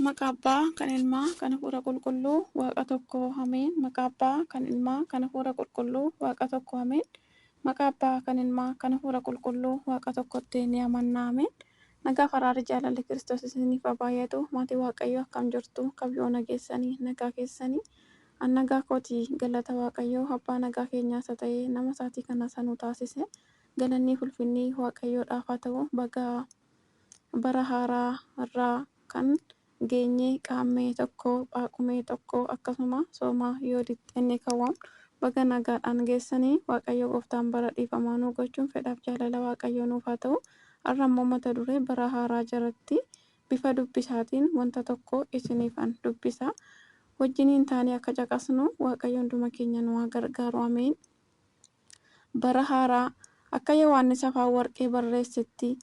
Maqaa Abbaa kan Ilmaa kan Hafuura Qulqulluu Waaqa tokko Ameen. Maqaa Abbaa kan Ilmaa kan Hafuura Qulqulluu Waaqa tokko Ameen. Maqaa Abbaa kan Ilmaa kan Hafuura Qulqulluu Waaqa tokkotti ni amanna Ameen. Nagaa faraarri jaalalli Kiristoos isiniif haa baay'atu. Maatii Waaqayyoo akkam jirtu? Kabyoo nageessanii nagaa keessanii. An nagaa kooti galata Waaqayyoo Abbaa nagaa keenyaa isa ta'e nama isaatii kana isa nu taasise. Galanni fi ulfinni Waaqayyoodhaaf haa ta'u. Bagaa bara haaraa irraa kan geenye qaammee tokko Phaaqumee tokko akkasuma sooma yooditti inni kan waamnu baga nagaadhaan geessanii Waaqayyo gooftaan bara dhiifamaa nuu gochuun fedhaaf jaalala Waaqayyoo nuuf haa ta'u. Har'a immoo mata duree bara haaraa jalatti bifa dubbisaatiin wanta tokko isiniifan dubbisa. Wajjiniin taanee akka caqasnu Waaqayyo hunduma keenya nu haa gargaaru. Ameen. Bara haaraa akka Yohaannis afaan warqee barreessetti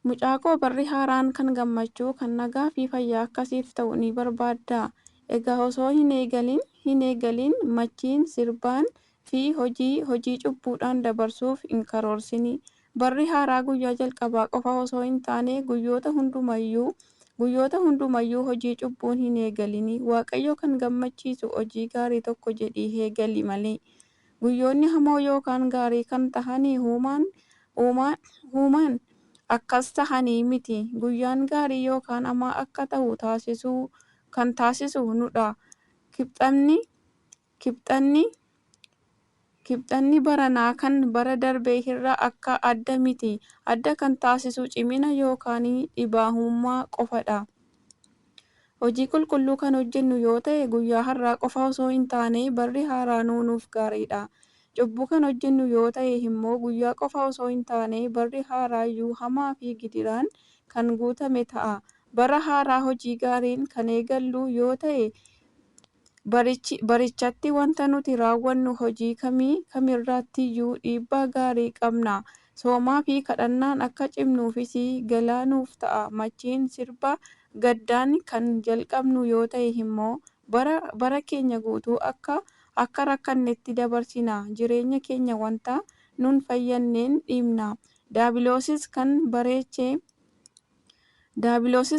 Mucaa koo barri haaraan kan gammachuu, kan nagaa fi fayyaa akkasiif ta'u ni barbaaddaa? Egaa osoo hin eegalin machiin, sirbaan fi hojii cubbuudhaan dabarsuuf hin karoorsini. Barri haaraa guyyaa jalqabaa qofa osoo hin taane guyyoota hundumayyuu hojii cubbuun hin eegalini. Waaqayyo kan gammachiisu hojii gaarii tokko jedhii eegali malee. Guyyoonni hamoo yookaan gaarii kan tahanii uumaan akkas tahanii miti. Guyyaan gaarii yookaan hamaa akka ta'u kan taasisu nudha. Kibxanni baranaa kan bara darbee irraa akka adda miti. Adda kan taasisu cimina yookaan dhibaa'ummaa qofadha. Hojii qulqulluu kan hojjennu yoo ta'e guyyaa har'aa qofa osoo hin taane barri haaraanuu nuuf gaariidha. Cubbuu kan hojjennu yoo ta'e immoo guyyaa qofa osoo hin taane barri haaraayyuu hamaa fi gidiraan kan guutame ta'a. Bara haaraa hojii gaariin kan eegallu yoo ta'e barichatti wanta nuti raawwannu hojii kamirrattiyyuu dhiibbaa gaarii qabna. Soomaa fi kadhannaan akka cimnuufis galaa nuuf ta'a. Machiin sirba gaddaan kan jalqabnu yoo ta'e immoo bara keenya guutuu akka rakkannetti dabarsina. Jireenya keenya wanta nun fayyanneen dhiibna. Daabiloosis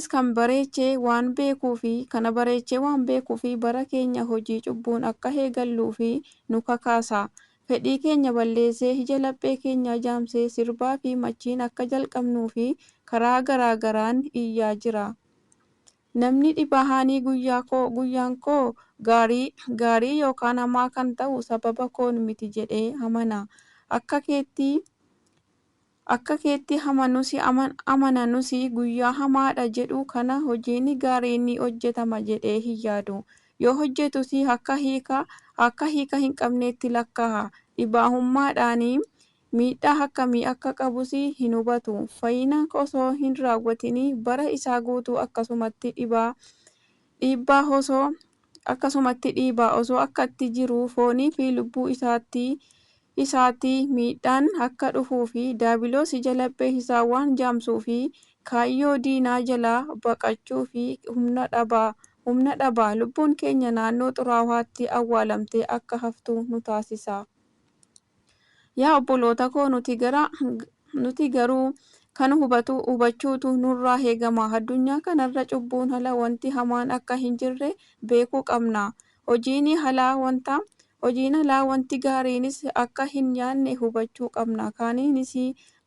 kan bareechee waan beekuufi bara keenya hojii cubbuun akka eegalluufi nu kakaasa. Fedhii keenya balleessee ija laphee keenyaa jaamsee sirbaa fi machiin akka jalqabnuufi karaa garaa garaan iyyaa jira. Namni dhibaa'anii guyyaan koo gaarii yookaan hamaa kan ta'u sababa koon miti jedhee amana. Akka keetti amananus guyyaa hamaadha jedhu kana hojiin gaariin ni hojjetama jedhee hin yaadu. Yoo hojjetus akka hiika hin qabneetti lakkaa'a. Dhibaa'ummaadhaan miidhaa akkamii akka qabus hin hubatu. Fayyina osoo hin raawwatin bara isaa guutuu akkasumatti dhiibaa osoo akkatti jiru foonii fi lubbuu isaatti miidhaan akka dhufuu fi daabiloos ija laphee isaa waan jaamsuu fi kaayyoo diinaa jalaa baqachuu fi humna dhabaa lubbuun keenya naannoo xuraawaatti awwaalamtee akka haftu nu taasisa. Yaa obboloota koo nuti garuu kan hubachuutu nurraa eegama. Addunyaa kanarra cubbuun ala wanti hamaan akka hin jirre beekuu qabna. Hojiin alaa wanti gaariinis akka hin nyaanne hubachuu qabna. Kaaniinis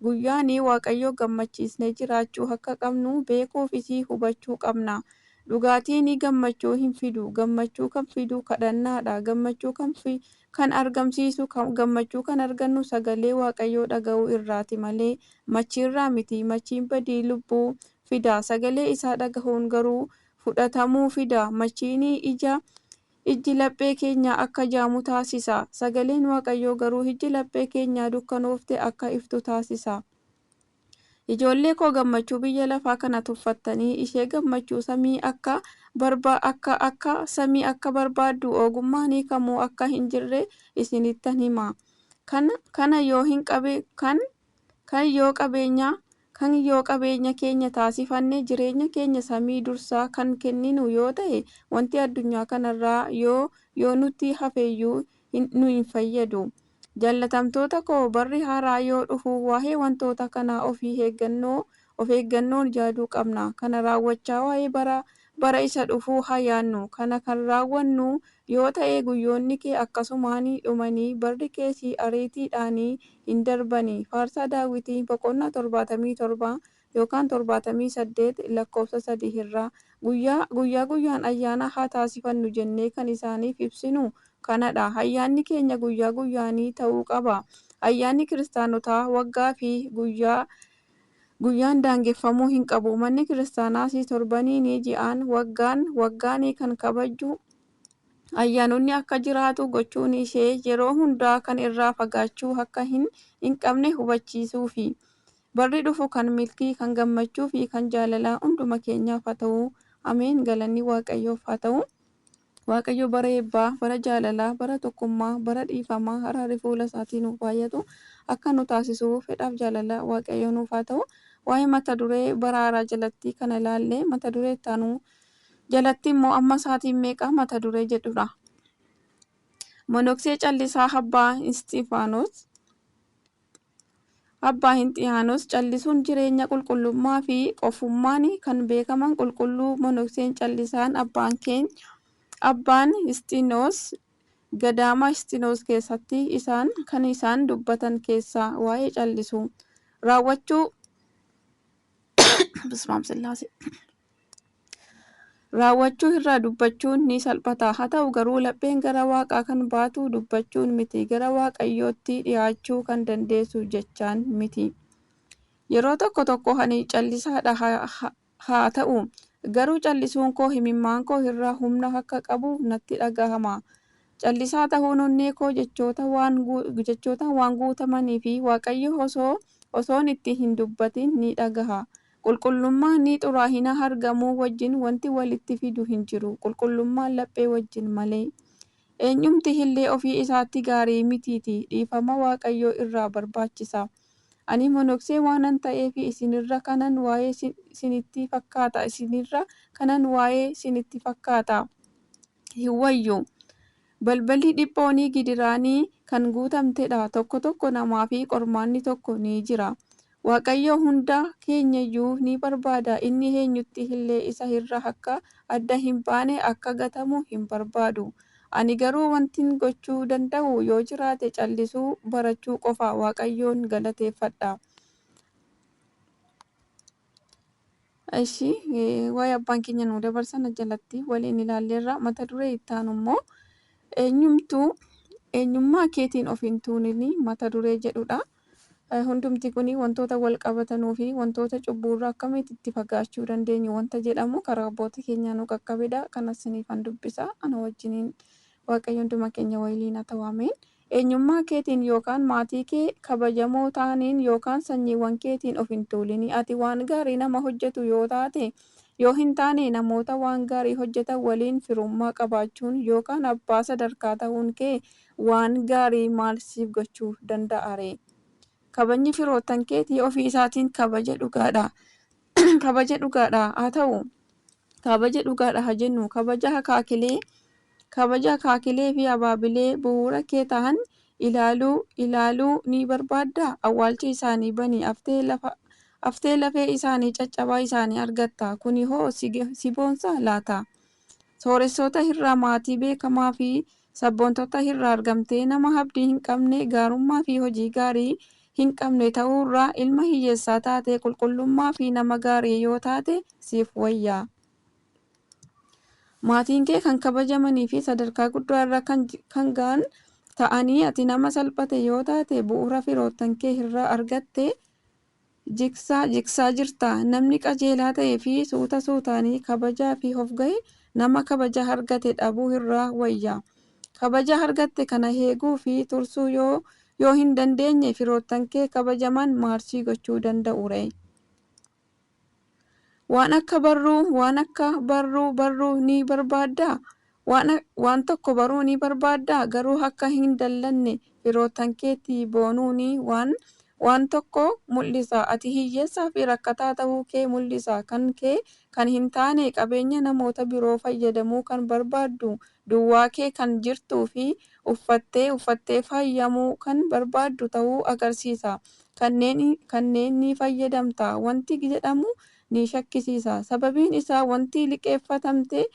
guyyaan Waaqayyo gammachiisnee jiraachuu akka qabnu beekuufis hubachuu qabna. Dhugaatiin gammachuu hin fidu. Gammachuu kan fidu kadhannaadha. Gammachuu kan argamsiisu gammachuu kan argannu sagalee Waaqayyoo dhaga'uu irraati malee machiirraa miti. Machiin badii lubbuu fida. Sagalee isaa dhagahuun garuu fudhatamuu fida. Machiin ijji laphee keenyaa akka jaamu taasisa. Sagaleen Waaqayyoo garuu ijji laphee keenyaa dukkanoofte akka iftu taasisa. Ijoollee koo gammachuu biyya lafaa kana tuffattanii ishee gammachuu samii akka samii akka barbaaddu ogummaan kamuu akka hin jirre isinittan hima. Kan yoo qabeenya keenya taasifanne jireenya keenya samii dursaa kan kenninu yoo ta'e wanti addunyaa kanarraa yoo nutti hafeyyuu nu hin fayyadu. Jaallatamtoota koo barri haaraa yoo dhufu waa'ee wantoota kanaa of eeggannoon yaaduu qabna. Kana raawwachaa waa'ee bara isa dhufuu haa yaadnu. Kana kan raawwannu yoo ta'e guyyoonni kee akkasumaan dhumanii barri kees ariitiidhaan hin darbani. Faarsaa Daawitii boqonnaa 77 yookaan 78 lakkoofsa 3 irraa. Guyyaa guyyaa guyyaan ayyaana haa taasifannu jennee kan isaaniif ibsinu kanadha. Ayyaanni keenya guyyaa guyyaanii ta'uu qaba. Ayyaanni kiristaanotaa waggaa fi guyyaa guyyaan daangeffamuu hin qabu. Manni kiristaanaas torbaniin, ji'aan, waggaan waggaan kan kabaju ayyaanonni akka jiraatu gochuun ishee yeroo hundaa kan irraa fagaachuu akka hin qabne hubachiisuufi. Barri dhufu kan milkii, kan gammachuu fi kan jaalalaa hunduma keenyaaf haa ta'u. Ameen. Galanni Waaqayyoof haa ta'u. Waaqayyo bara eebbaa, bara jaalalaa, bara tokkummaa, bara dhiifamaa, araarri fuula isaatii nuuf baay'atu akka nu taasisu fedhaaf jaalala Waaqayyo nuuf haa ta'u. Waa'ee mata duree bara haaraa jalatti kana ilaalle, mata duree itti aanu jalatti immoo amma sa'aatiin meeqa mata duree jedhudha. Monoksee callisaa Abbaa Isxifaanos. Abbaa Hinxiyaanos callisuun jireenya qulqullummaa fi qofummaan kan beekaman qulqulluu monokseen callisaan abbaan keenya abbaan Isxiinos gadaama Isxiinos keessatti isaan kan isaan dubbatan keessaa waa'ee callisuu raawwachuu Bismaam Sillaasee. Raawwachuu irraa dubbachuun ni salphata. Haa ta'u garuu lapheen gara Waaqaa kan baatu dubbachuun miti. Gara Waaqayyootti dhiyaachuu kan dandeessu jechaan miti. Yeroo tokko tokko ani callisaadha, haa ta'u garuu callisuun koo imimmaan koo irraa humna akka qabu natti dhagahama. Callisaa ta'uun onnee koo jechootaan waan guutamanii fi Waaqayyo osoon itti hin dubbatin ni dhagaha. Qulqullummaan ni xuraa'ina argamuu wajjin wanti walitti fidu hin jiru. Qulqullummaan laphee wajjin malee. Eenyumti illee ofii isaatti gaarii mitiiti. Dhiifama Waaqayyoo irraa barbaachisa. Ani monoksee waanan ta'eef isinirra kanan waa'ee isinitti fakkaata. Isinirra kanan waa'ee isinitti fakkaata. Hin wayyu. Balballi dhiphoonii gidiraanii kan guutamtedha. Tokko tokko namaa fi qormaanni tokko ni jira. Waaqayyo hunda keenyayyuu ni barbaada. Inni eenyutti illee isa irraa akka adda hin baane, akka gatamu hin barbaadu. Ani garuu wantin gochuu danda'u yoo jiraate callisuu barachuu qofa. Waaqayyoon galateeffadha. Ishi waa'ee abbaan keenya nu dabarsan jalatti waliin ilaalleerra. Mata duree itti aanu immoo eenyumtuu eenyummaa keetiin of hin tuulini mata duree jedhudha. Hundumti kun wantoota wal qabatanuu fi wantoota cubbuurraa akkamitti itti fagaachuu dandeenyu wanta jedhamu karaa abbootii keenyaa nu qaqqabedha. Kanas isiniifan dubbisa. Ana wajjiniin Waaqayyo hunduma keenya waliin haa ta'u. Ameen. Eenyummaa keetiin yookaan maatii kee kabajamoo ta'aniin yookaan sanyiiwwan keetiin of hin tuulini. Ati waan gaarii nama hojjetu yoo taate, yoo hin taane, namoota waan gaarii hojjetan waliin firummaa qabaachuun yookaan abbaa sadarkaa ta'uun kee waan gaarii maal siif gochuu danda'a ree? Kabajni firoottan keetii ofii isaatiin kabaja dhugaadha. Kabaja dhugaadha haa ta'u. Kabaja dhugaadha haa jennu. Kabaja akaakilee fi abaabilee bu'uura kee ta'an ilaaluu ni barbaaddaa? Awwaalcha isaanii bani, haftee lafee isaanii caccabaa isaanii argatta. Kuni hoo si boonsaa laata? Sooressoota irraa, maatii beekamaa fi sabboontota irraa argamtee nama abdii hin qabne, gaarummaa fi hojii gaarii hin qabne ta'uurraa ilma hiyyeessaa taate qulqullummaa fi nama gaarii yoo taate siif wayya. Maatiin kee kan kabajamanii fi sadarkaa guddaa irra kan ga'an ta'anii ati nama salphate yoo taate, bu'uura firoottan kee irraa argatte jigsaa jigsaa jirta. Namni qajeelaa ta'ee fi suuta suutaanii kabajaa fi of ga'e nama kabaja argate dhabuu irraa wayya. Kabaja argatte kana eeguu fi tursuu yoo hin dandeenye, firoottan kee kabajaman maarsii gochuu danda'u ree? Waan akka barruu ni barbaaddaa? Waan tokko baruu ni barbaaddaa? Garuu akka hin dallanne firoottan keetti boonuun waan tokko mul'isa. Ati hiyyeessaa fi rakkataa ta'uu kee mul'isa. Kan kee kan hin taane qabeenya namoota biroo fayyadamuu kan barbaaddu, duwwaa kee kan jirtuu fi uffattee uffattee fayyamuu kan barbaaddu ta'uu agarsiisa. Kanneen ni fayyadamta wanti jedhamu ni shakkisiisa. Sababiin isaa wanti liqeeffatamte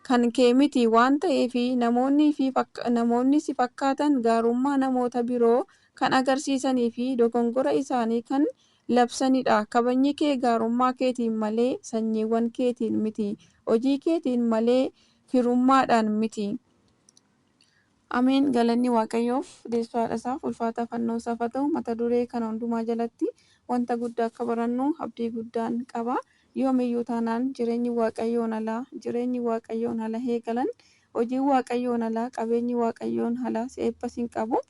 kan kee miti waan ta'eef namoonni si fakkaatan gaarummaa namoota biroo kan agarsiisanii fi dogongora isaanii kan labsanidha. Kabajni kee gaarummaa keetiin malee sanyiiwwan keetiin miti. Hojii keetiin malee firummaadhaan miti. Ameen. Galanni Waaqayyoof, deessoo haadha isaaf, ulfaata fannoo isaaf haa ta'u. Mata duree kana hundumaa jalatti wanta guddaa akka barannu abdii guddaan qaba. Yoomiyyuu taanaan jireenyi Waaqayyoon alaa, jireenyi Waaqayyoon ala eegalan, hojiin Waaqayyoon alaa, qabeenyi Waaqayyoon alaa eebbas hin qabu.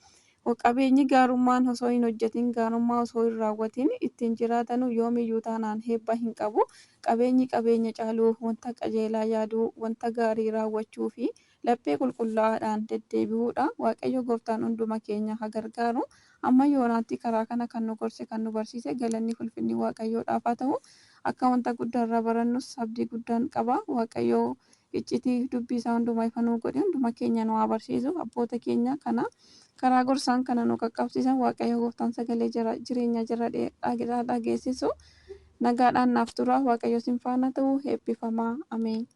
Qabeenyi gaarummaan osoo hin hojjetin, gaarummaa osoo hin raawwatin ittiin jiraatanu yoomiyyuu taanaan eebba hin qabu. Qabeenyi qabeenya caaluu wanta qajeelaa yaaduu, wanta gaarii raawwachuu fi laphee qulqullaa'aadhaan deddeebi'uudha. Waaqayyo gooftaan hunduma keenya haa gargaaru. Amma yoonaatti karaa kana kan nu gorse, kan nu barsiise, galanni ulfinni Waaqayyoodhaaf haa ta'u. Akka wanta guddaa irraa barannus abdii guddaan qaba. Waaqayyo iccitii dubbii isaa hundumaa ifa nuu godhe, hunduma keenya nu haa barsiisu. Abboota keenya kana karaa gorsaan kana nu qaqqabsiisan, Waaqayyo gooftaan sagalee jireenya jira dhageessisu. Nagaadhaan naaf tura. Waaqayyo isin faana ta'u. Eebbifamaa. Ameen.